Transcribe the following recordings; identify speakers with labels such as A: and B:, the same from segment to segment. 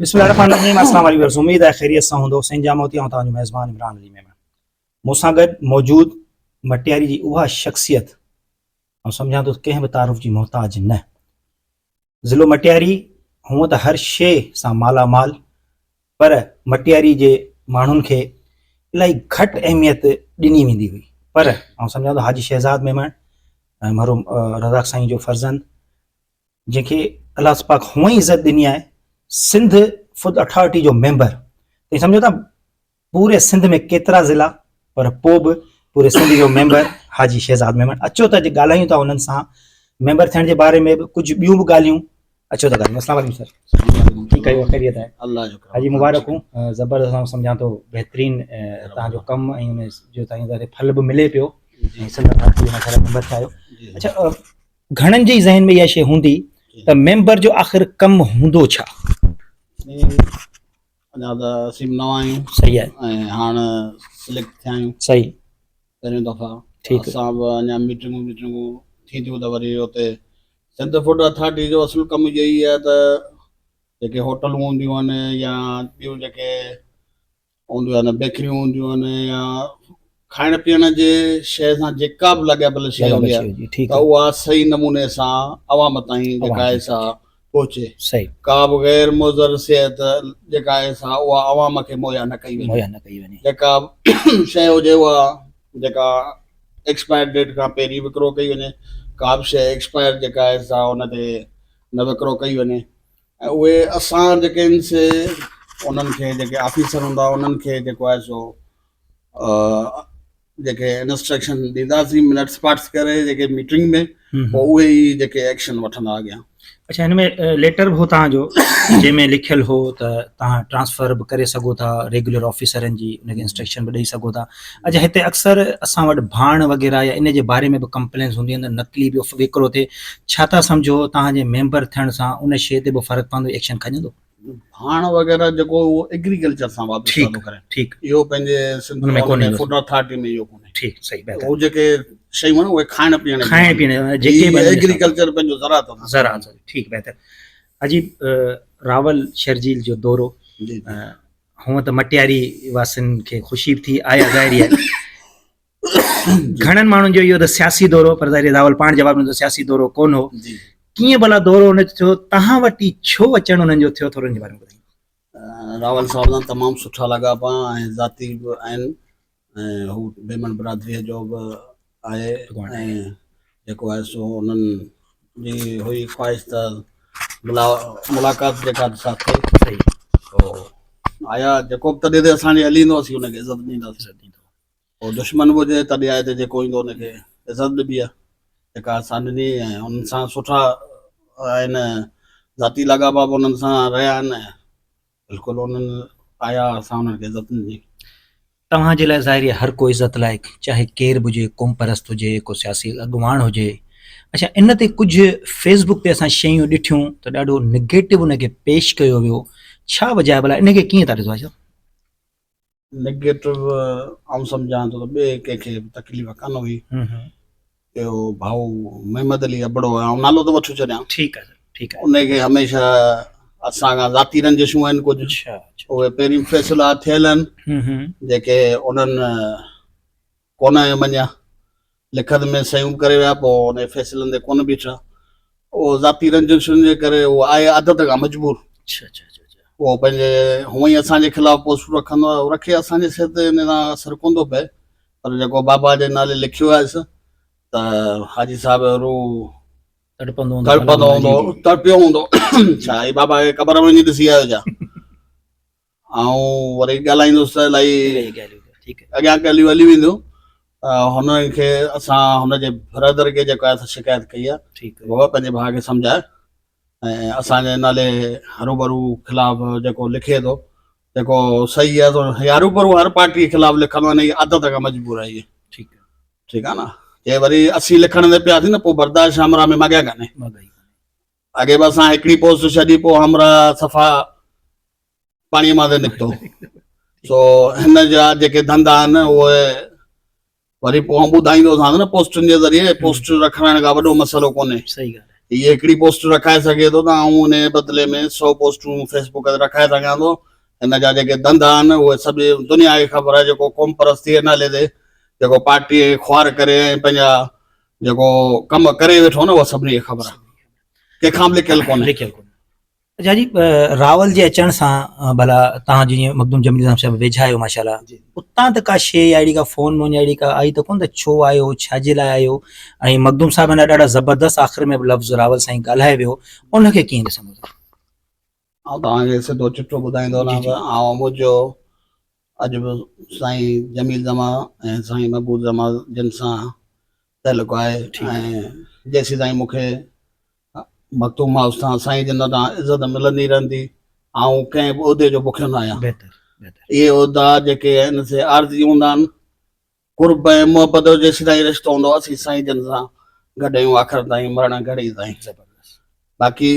A: بسم الله الرحمن الرحيم السلام عليڪم ويورز اميد آهي خيريت سان هوندو سائين جامع ٿي آئون توهان جو ميزبان عمران علي ميمڻ مون سان گڏ موجود مٽياري جي اها شخصيت آئون سمجهان ٿو ڪنهن به تعارف جي محتاج نه ضلعو مٽياري هونء ته هر شيء سان مالا مال پر مٽياري جي ماڻهن کي الاهي گهٽ اهميت ڏني ويندي هئي پر آئون سمجهان ٿو حاجي شهزاد ميمڻ مرحوم رزاق سائين جو فرزند جنهن کي الله پاڪ هونء ئي عزت ڏني آهي سنڌ فوڊ اٿارٽي جو ميمبر ته سمجهو ٿا پوري سنڌ ۾ ڪيترا ضلع پر پوء به پوري سنڌ جو ميمبر حاجي شهزاد ميمڻ اچو ته اڄ ڳالهايون ٿا انهن سان ميمبر ٿيڻ جي باري ۾ به ڪجهه ٻيون به ڳالهيون اچو ته ڳالهايون اسلام عليڪم سر ٺيڪ آهيو خيريت آهي
B: الله جو
A: حاجي مبارڪ هون زبردست آئون سمجهان ٿو بهترين تان جو ڪم ۽ ان جو تان ظاهر ڦل به ملي پيو ۽ سنڌ اٿارٽي جو ماشاءالله ميمبر ٿيا آهيو اچھا گهڻن جي ذهن ۾ اها شيء هوندي ته ميمبر جو آخر ڪم هوندو ڇا؟
B: اڃا ته اسين به نوان آهيون
A: صحيح آهي
B: ۽ هاڻ سليڪٽ ٿيا آهيون
A: صحيح
B: پهريون دفعا
A: ٺيڪ
B: اسان به اڃا ميٽنگون ويٽنگون ٿينديون ته وري اتي سنڌ فوڊ اٿارٽي جو اصل ڪم اهو ئي آهي ته جيڪي هوٽلون هونديون آهن يا ٻيون جيڪي هونديون آهن بيڪريون هونديون آهن يا کائڻ پيئڻ جي شيء سان جيڪا به لاڳاپيل شيء هوندي آهي ته اها صحيح نموني سان عوام تائين جيڪا آهي سا پهچي ڪا به غير مضر صحت جيڪا آهي سا اها عوام کي مهيا نه ڪئي
A: وڃي
B: جيڪا شيء هجي اها جيڪا ايڪسپائر ڊيٽ کان پهرين وڪرو ڪئي وڃي ڪا به شيء ايڪسپائر جيڪا آهي سا ان تي نه وڪرو ڪئي وڃي ۽ اهي اسان جيڪي آهن سي انهن کي جيڪي آفيسر هوندا انهن کي جيڪو آهي سو جيڪي انسٽرڪشن ڏينداسين منٽس پارٽس ڪري جيڪي ميٽنگ ۾ پوء اهي ئي جيڪي ايڪشن وٺندا اڳيان.
A: اڇا هن ۾ ليٽر به هو توهان جو جنهن ۾ لکيل هو ته توهان ٽرانسفر به ڪري سگهو ٿا ريگيولر آفيسرن جي ان کي انسٽرڪشن به ڏئي سگهو ٿا اڇا هتي اڪثر اسان وٽ ڀاڻ وغيره يا ان جي باري ۾ به ڪمپلينس هونديون آهن ته نقلي به وڪرو ٿئي ڇا ٿا سمجهو توهان جي ميمبر ٿيڻ سان ان شيء تي به فرق پوندو ايڪشن کڄندو؟
B: ڀاڻ وغيره جيڪو اهو ايگريڪلچر سان وابسته ٿو ڪري
A: ٺيڪ
B: اهو پنهنجي سنڌ
A: ان ۾ ڪونهي
B: فوڊ اٿارٽي ۾ اهو ڪونهي
A: ٺيڪ صحيح بهتر
B: هو جيڪي شيون آهن اهي کائڻ پيئڻ
A: کائڻ پيئڻ جيڪي
B: به ايگريڪلچر پنهنجو زراعت
A: سان زراعت سان ٺيڪ بهتر عجيب راول شرجيل جو دورو
B: جي
A: هونء ته مٽياري واسين کي خوشي به ٿي آيا ظاهري آهي گهڻن ماڻهن جو اهو ته سياسي دورو پر ظاهري راول پاڻ جواب ڏنو ته سياسي دورو ڪونه هو ڪيئن ڀلا دورو ان جو ٿيو تهان وٽ ئي ڇو اچڻ انهن جو ٿيو ٿورو ان جي باري ۾
B: ٻڌايو راول صاحب سان تمام سٺا لاڳاپا ۽ ذاتي به آهن ۽ هو ميمڻ برادري جو به آهي ۽ جيڪو آهي سو انهن جي هئي خواهش ته ملاقات جيڪا سا ٿئي
A: صحيح
B: سو آيا جيڪو به تڏي تي اسان جي هلي ايندو اسين ان کي عزت ڏينداسين پوء دشمن به هجي تڏهن آهي ته جيڪو ايندو ان کي عزت ڏبي آهي جيڪا اسان ڏني ۽ انهن سان سٺا آهن ذاتي لاڳاپا به انهن سان رهيا آهن بلڪل انهن آيا اسان انهن کي عزت ڏني.
A: توهان جي لاء ظاهري هر ڪو عزت لائق چاهي ڪير به هجي قوم پرست هجي ڪو سياسي اڳواڻ هجي اڇا ان تي ڪجهه فيس بڪ تي اسان شيون ڏٺيون ته ڏاڍو نگيٽو ان کي پيش ڪيو ويو ڇا وجه آهي ڀلا ان کي ڪيئن ٿا ڏسو اڇا.
B: نيگيٽو آئون سمجهان ٿو ته ٻئي ڪنهن کي به تڪليف ڪانه هئي. اهو ڀائو محمد علي ابڙو آهي آئون نالو ٿو وٺي ڇڏيان.
A: ٺيڪ آهي ٺيڪ
B: آهي. ان کي هميشه اسان کان ذاتي رنجشون آهن ڪجهه اهي پهرين فيصلا ٿيل آهن جيڪي انهن ڪونه مڃيا لکت ۾ صحيحون به ڪري ويا پوء ان فيصلن تي ڪونه بيٺا اهو ذاتي رنجشن جي ڪري اهو آهي عادت کان مجبور
A: اچھا اچھا اچھا اچھا
B: اهو پنهنجي هونئن ئي اسان جي خلاف پوسٽون رکندو آهي رکي اسان جي صحت تي ان سان اثر ڪونه ٿو پئي پر جيڪو بابا جي نالي لکيو آهيس ته حاجي صاحب جو روح
A: تڙپندو هوندو
B: تڙپندو هوندو تڙپيو هوندو ڇا هي بابا کي قبر ۾ وڃي ڏسي آيو ڇا آئون وري ڳالهائيندس ته الائي اڳيان ڳالهيون هلي وينديون هن کي اسان هن جي برادر کي جيڪو آهي شڪايت ڪئي آهي بابا پنهنجي ڀاء کي سمجهاء ۽ اسان جي نالي هروڀرو خلاف جيڪو لکي ٿو جيڪو صحيح آهي سو هروڀرو هر پارٽي خلاف لکندو آهي عادت کان مجبور آهي
A: ٺيڪ
B: ٺيڪ آهي نه جي وري اسين لکڻ تي پياسين نه پوء برداشت همراهه ۾ ماڳيا ڪانهي اڳي به اسان هڪڙي پوسٽ ڇڏي پوء همراهه صفا پاڻيء مان ٿي نڪتو سو هن جا جيڪي ڌنڌا آهن اهي وري پوء آئون ٻڌائيندوسانس نه پوسٽن جي ذريعي پوسٽ رکرائڻ کا وڏو مسئلو ڪونهي
A: صحيح ڳالهه.
B: هيء هڪڙي پوسٽ رکائي سگهي ٿو ته آئون ان جي بدلي ۾ سو پوسٽون فيسبوڪ تي رکائي سگهان ٿو. هن جا جيڪي ڌنڌا آهن اهي سڄي دنيا کي خبر آهي جيڪو قوم پرستي جي نالي تي جيڪو پارٽي کي خوار ڪري ۽ پنهنجا جيڪو ڪم ڪري ويٺو نه اهو سڀني کي خبر آهي ڪنهن کان به لڪيل ڪونهي. لڪيل ڪونهي.
A: اچا جي راول جي اچڻ سان ڀلا تهان جي مخدوم جميل صاحب صاحب ويجها آهيو ماشاءالله اتان ته ڪا شي يا اهڙي ڪا فون مون اهڙي ڪا آئي ته ڪون ته ڇو آيو ڇا جي لاء آيو ۽ مخدوم صاحب هن ڏاڍا زبردست آخر ۾ به لفظ راول سائين ڳالهائي ويو ان کي ڪيئن ڏسندو ته
B: آئون توهان کي سڌو چٽو ٻڌائيندو هلان ته آئون منهنجو اڄ به سائين جميل زمان ۽ سائين محبوب زمان جن سان تعلق آهي ۽ جيسين تائين مون کي مخدوم هائوس تان سائين جن وٽان عزت ملندي رهندي آئون ڪنهن به عهدي جو بکيو نه آهيان. اهي عهدا جيڪي آهن سي عارضي هوندا آهن. قرب ۽ محبت جو جيسيتائين رشتو هوندو اسين سائين جن سان گڏ آهيون آخر تائين مرڻ گهڙي تائين. باقي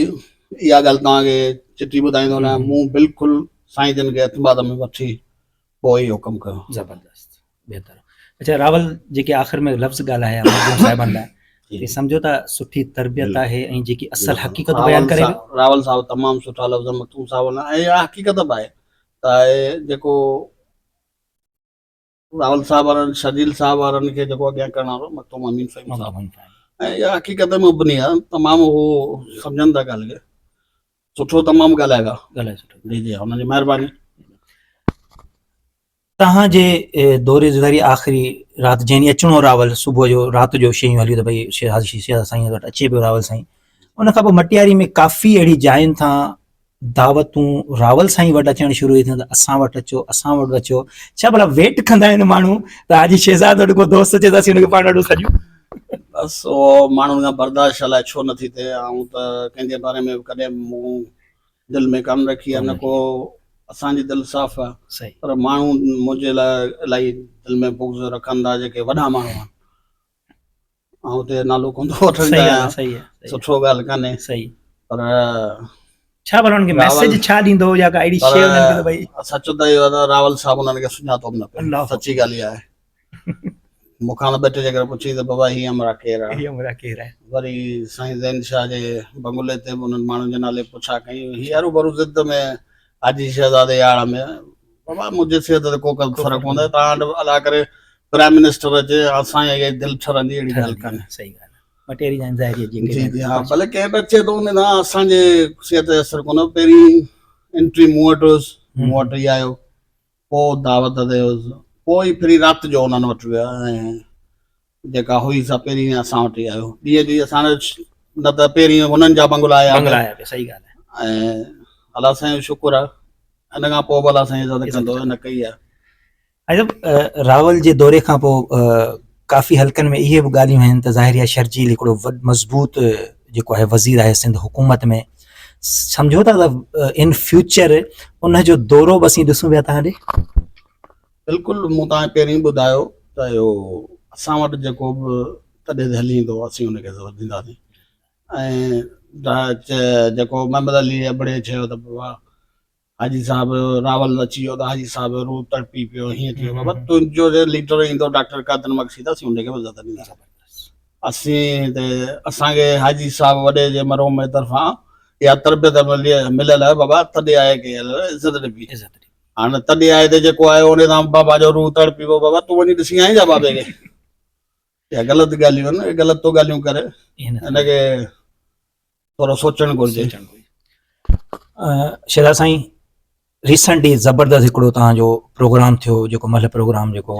B: اها ڳالهه توهان کي چٽي ٻڌائيندو هلان مون بلڪل سائين جن کي اعتماد ۾ وٺي پوء اهو ڪم ڪيو.
A: زبردست بهتر. اچا راول جيڪي آخر ۾ لفظ ڳالهايا مخدوم صاحبن لاء ته سمجهو ته سٺي تربيت آهي ۽ جيڪي اصل حقيقت بيان ڪري ويو.
B: راول صاحب تمام سٺا لفظ مخدوم صاحب لاء ۽ اها حقيقت به آهي ته جيڪو راول صاحب وارن شرجيل صاحب وارن کي جيڪو اڳيان ڪرڻ وارو مخدوم امين فهيم صاحب ۽ اها حقيقت ۾ مبني آهي تمام هو سمجهن ٿا ڳالهه کي سٺو تمام ڳالهائي ويا ڳالهائي سٺو جي جي هن جي مهرباني.
A: توهان جي دوري جي ذريعي آخري رات جنهن ڏينهن اچڻو راول صبح جو رات جو شيون هليون ته ڀئي شهزاد شهزاد سائين وٽ اچي پيو راول سائين ان کان پوء مٽياري ۾ ڪافي اهڙي جاين تان دعوتون راول سائين وٽ اچڻ شروع ٿيون ته اسان وٽ اچو اسان وٽ اچو ڇا ڀلا ويٽ ڪندا آهن ماڻهو ته حاجي شهزاد وٽ ڪو دوست اچي ته اسين ان کي پاڻ وٽ سڏيون.
B: بس اهو ماڻهن کان برداشت الائي ڇو نٿي ٿئي آئون ته ڪنهن جي باري ۾ به ڪڏهن به مون دل ۾ ڪانه رکي آهي نه ڪو اسان جي دل صاف آهي پر ماڻهو منهنجي لاء الائي دل ۾ بغض رکن ٿا جيڪي وڏا ماڻهو آهن آئون اتي نالو ڪونه ٿو وٺڻ چاهيان سٺو ڳالهه ڪانهي پر
A: ڇا ڀلا انهن کي ميسيج ڇا ڏيندو يا ڪا اهڙي شيء انهن کي ته ڀئي
B: سچ ته اهو آهي ته راول صاحب انهن کي سڃاتو به نه پيو سچي ڳالهه اها آهي مون کان ته ٻه ٽي جيڪر پڇي ته بابا هي امرا ڪير آهي
A: هي امرا ڪير آهي
B: وري سائين زين شاهه جي بنگلي تي به انهن ماڻهن جي نالي پڇا ڪئي هي هرو ڀرو ضد ۾ حاجي شهزادي آڙ ۾ بابا منهنجي صحت تي ڪو فرق ڪونه تان وٽ الله ڪري پرائم منسٽر اچي اسان جي دل ٺرندي اهڙي ڳالهه ڪانهي
A: صحيح ڳالهه مٽيري جا ظاهري
B: جي جي جي ها ڀلي ڪنهن به اچي ٿو ان سان اسان جي صحت تي اثر ڪونه پهرين انٽري مون وٽ هيس مون وٽ ئي آيو پوء دعوت تي هيس پوء ئي ڦري رات جو انهن وٽ ويا ۽ جيڪا هئي سا پهرين اسان وٽ ئي آيو ڏينهن جي اسان نه ته پهرين هنن جا بنگلا آيا
A: بنگلا آيا پيا صحيح ڳالهه
B: آهي ۽ الله سائين جو شڪر آهي ان کان پوء به الله سائين عزت ڪندو نه ڪئي آهي.
A: راول جي دوري کان پوء ڪافي حلقن ۾ اهي به ڳالهيون آهن ته ظاهر آهي شرجيل هڪڙو وڏ مضبوط جيڪو آهي وزير آهي سنڌ حڪومت ۾ سمجهو ٿا ته ان فيوچر ان جو دورو به اسين ڏسون پيا تهان ڏي.
B: بلڪل مون توهان کي پهرين ٻڌايو ته اهو اسان وٽ جيڪو به تڏي تي هلي ايندو اسين ان کي زور ڏينداسين ۽ جيڪو محمد علي ابڙي چيو ته بابا حاجي صاحب راول اچي ويو ته حاجي صاحب روح تڙپي پيو هيئن ٿي ويو بابا تنهنجو جي ليڊر ايندو ڊاڪٽر قادر مگسي ته اسين ان کي به عزت ڏينداسين اسين ته اسان کي حاجي صاحب وڏي جي مرحوم جي طرفان اها تربيت ملي مليل آهي بابا تڏي آئي کي عزت ڏبي عزت ڏبي هاڻي تڏي آئي ته جيڪو آيو ان سان بابا جو روح تڙپي پيو بابا تون وڃي ڏسي آئين ڇا بابي کي اها غلط ڳالهيون آهن غلط ٿو ڳالهيون ڪري ان کي ٿورو سوچڻ گهرجي.
A: شهزاد سائين ريسنٽلي زبردست هڪڙو توهان جو پروگرام ٿيو جيڪو ملهه پروگرام جيڪو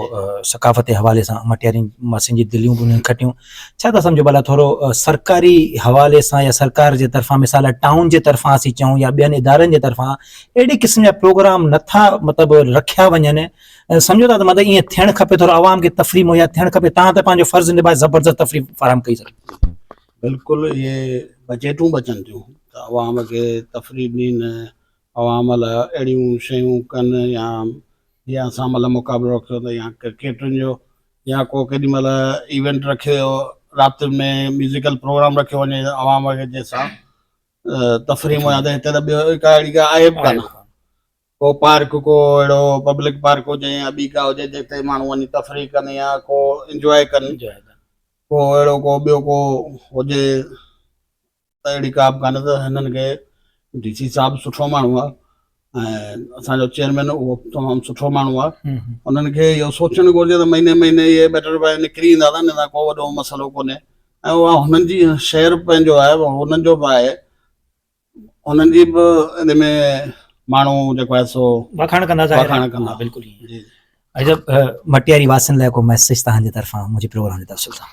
A: ثقافت جي حوالي سان مٽيارين واسين جي دليون به انهن کٽيون ڇا ٿا سمجهو ڀلا ٿورو سرڪاري حوالي سان يا سرڪار جي طرفان مثال ٽائون جي طرفان اسين چئون يا ٻين ادارن جي طرفان اهڙي قسم جا پروگرام نٿا مطلب رکيا وڃن سمجهو ٿا ته مطلب ائين ٿيڻ کپي ٿورو عوام کي تفريح مهيا ٿيڻ کپي تان ته پنهنجو فرض نڀائي زبردست تفريح فراهم ڪئي سگهي.
B: بلڪل اهي بجيٽون بچن ٿيون ته عوام کي تفريح ڏين عوام لاء اهڙيون شيون ڪن يا جيئن اسان مطلب مقابلو رکيو ته يا ڪرڪيٽن جو يا ڪو ڪيڏي مهل ايونٽ رکيو رات ۾ ميوزيڪل پروگرام رکيو وڃي عوام کي جنهن سان تفريح مهيا ته هتي ته ٻيو ڪا اهڙي ڪا آهي به ڪانه ڪو پارڪ ڪو اهڙو پبلڪ پارڪ هجي يا ٻي ڪا هجي جتي ماڻهو وڃي تفريح ڪن يا ڪو انجواء ڪن ڪو اهڙو ڪو ٻيو ڪو هجي. ته اهڙي ڪا به ڪانهي ته هنن کي ڊي سي صاحب سٺو ماڻهو آهي ۽ اسان جو چيئرمين اهو تمام سٺو ماڻهو آهي انهن کي اهو سوچڻ گهرجي ته مهيني مهيني اهي ٻه ٽي روپيا نڪري ايندا ته ان سان ڪو وڏو مسئلو ڪونهي ۽ اها هنن جي شهر پنهنجو آهي هنن جو به آهي انهن جي به ان ۾ ماڻهو جيڪو آهي سو
A: واکاڻ ڪندا ظاهر
B: واکاڻ ڪندا
A: بلڪل جي عجب مٽياري واسين لاء ڪو ميسيج توهان جي طرفان منهنجي پروگرام جي توسل سان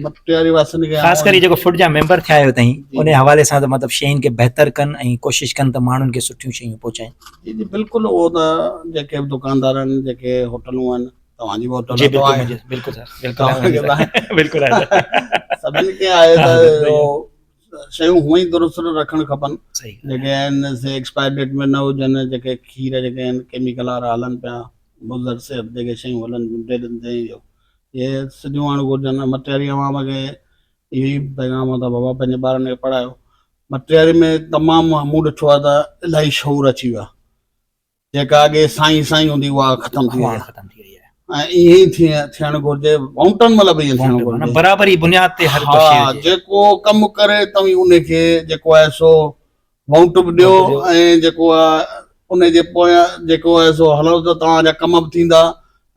B: مٽياري واسين کي
A: خاص ڪري جيڪو فوڊ جا ميمبر ٿيا آهيو تائين ان حوالي سان ته مطلب شين کي بهتر ڪن ۽ ڪوشش ڪن ته ماڻهن کي سٺيون شيون پهچائين
B: جي جي بلڪل اهو ته جيڪي به دڪاندار آهن جيڪي هوٽلون آهن توهان جي به هوٽل
A: جي بلڪل بلڪل سر بلڪل بلڪل
B: سڀني کي آهي ته شيون هونئن ئي درست رکڻ کپن جيڪي آهن سي ايڪسپائر ڊيٽ ۾ نه هجن جيڪي کير جيڪي آهن ڪيميڪل وارا هلن پيا مضر صحت جيڪي شيون هلن پيون ڊيرين تي اهو اهي سڌيون آڻ گهرجن مٽياري عوام کي اهو ئي پيغام آهي ته بابا پنهنجي ٻارن کي پڙهايو مٽياري ۾ تمام مون ڏٺو آهي ته الاهي شعور اچي ويو آهي جيڪا اڳي سائين سائين هوندي اها ختم ٿي وئي
A: ختم ٿي وئي
B: آهي ۽ ائين ئي ٿي ٿيڻ گهرجي وائونٽن مطلب ائين ٿيڻ گهرجي
A: برابري بنياد تي هر ڪو شيء
B: ها جيڪو ڪم ڪري توهين ان کي جيڪو آهي سو وائونٽ به ڏيو ۽ جيڪو آهي ان جي پويان جيڪو آهي سو هلو ته توهان جا ڪم به ٿيندا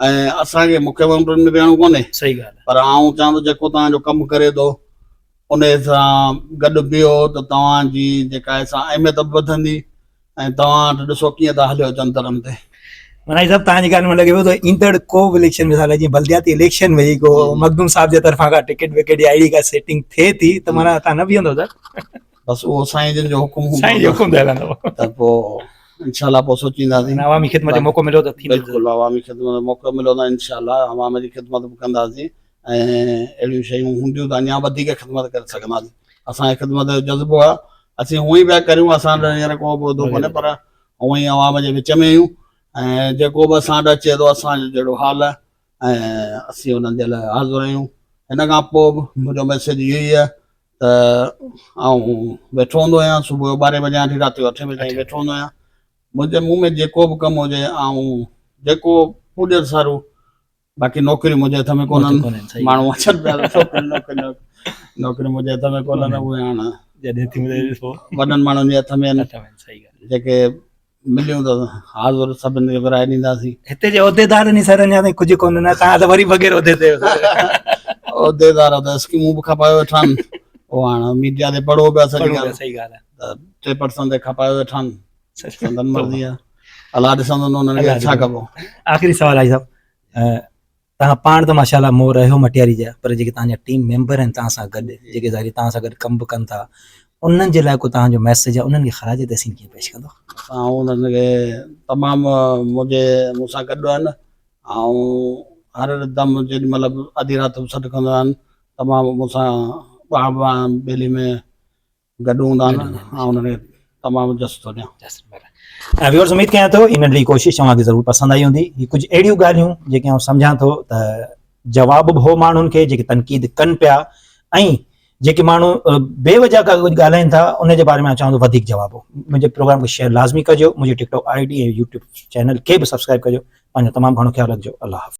B: ۽ اسان کي مون کي وائونٽن ۾ ويهڻو ڪونهي
A: صحيح ڳالهه
B: پر آئون چوان ٿو جيڪو توهان جو ڪم ڪري ٿو ان سان گڏ بيهو ته توهان جي جيڪا آهي سا اهميت به وڌندي ۽ توهان وٽ ڏسو ڪيئن ٿا هليو اچن ترن تي.
A: مناجي صاحب توهان جي ڳالهه مان لڳي پيو ته ايندڙ ڪو به اليڪشن مثال جيئن بلدياتي اليڪشن وئي ڪو مخدوم صاحب جي طرفان ڪا ٽڪيٽ وڪيٽ يا اهڙي ڪا سيٽنگ ٿئي ٿي ته معنيٰ توهان نه بيهندو سر.
B: بس اهو سائين جن جو حڪم هوندو
A: سائين جي حڪم تي هلندو
B: ته پوء انشاء الله پوء سوچينداسين.
A: عوامي خدمت جو موقعو مليو ته ٿيندو.
B: بلڪل عوامي خدمت جو موقعو مليو ته انشاء الله عوام جي خدمت به ڪنداسين ۽ اهڙيون شيون هونديون ته اڃا وڌيڪ خدمت ڪري سگهنداسين. اسان جي خدمت جو جذبو آهي اسين هونئن ئي پيا ڪريون اسان وٽ هينئر ڪو به عهدو ڪونهي پر هونئن ئي عوام جي وچ ۾ آهيون ۽ جيڪو به اسان وٽ اچي ٿو اسان جو جهڙو حال آهي ۽ اسين انهن جي لاء حاضر آهيون هن کان پوء به منهنجو ميسيج اهو ئي آهي ته آئون ويٺو هوندو آهيان صبح جو ٻارهين بجي کان وٺي رات جو اٺين بجي تائين ويٺو هوندو آهيان منهنجي منهن ۾ جيڪو به ڪم هجي آئون جيڪو پڄيل سارو باقي نوڪريون منهنجي هٿ ۾ ڪونهن ماڻهو اچن پيا نوڪريون نوڪريون منهنجي هٿ ۾ ڪونهن اهي هاڻ
A: جڏهن ٿي ڏسو
B: وڏن ماڻهن جي هٿ ۾ آهن جيڪي مليون ته حاضر سڀني کي ورهائي ڏينداسين
A: هتي جي عهديدارن ئي سر اڃا تائين ڪجهه ڪونه نه توهان ته وري بغير عهدي تي
B: عهديدار ته اسڪيمون به کپايو ويٺا آهن اهو هاڻ ميڊيا تي پڙهو پيا سڄي ڳالهه
A: صحيح ڳالهه
B: آهي ته 3% تي کپايو ويٺا آهن سندن مرضي آهي الله ڏسندو انهن کي ڇا ڪبو.
A: آخري سوال حاجي صاحب توهان پاڻ ته ماشاء الله مور رهيو مٽياري جا پر جيڪي توهان جا ٽيم ميمبر آهن توهان سان گڏ جيڪي ظاهري توهان سان گڏ ڪم به ڪن ٿا انهن جي لاء ڪو توهان جو ميسيج آهي انهن کي خراج تحسين ڪيئن پيش ڪندو؟
B: آئون انهن کي تمام منهنجي مون سان گڏ آهن آئون هر دم جيڏي مهل به اڌي رات به سڏ ڪندا آهن تمام مون سان ٻانهن ٻانهن ٻيلي ۾ گڏ هوندا آهن آئون انهن کي تمام جس ٿو ڏيان.
A: ۽ ويورز اميد ڪيان ٿو هي ننڍڙي ڪوشش اوهان کي ضرور پسند آئي هوندي هي ڪجهه اهڙيون ڳالهيون جيڪي آئون سمجهان ٿو ته جواب به هو ماڻهن کي جيڪي تنقيد ڪن پيا ۽ جيڪي ماڻهو بي وجه کا ڪجهه ڳالهائين ٿا ان جي باري ۾ آئون چوان ٿو وڌيڪ جواب هو منهنجي پروگرام کي شيئر لازمي ڪجو منهنجي ٽڪ talk I D ۽ YouTube channel کي به سبسڪرائب ڪجو پنهنجو تمام گهڻو خيال رکجو الله حافظ.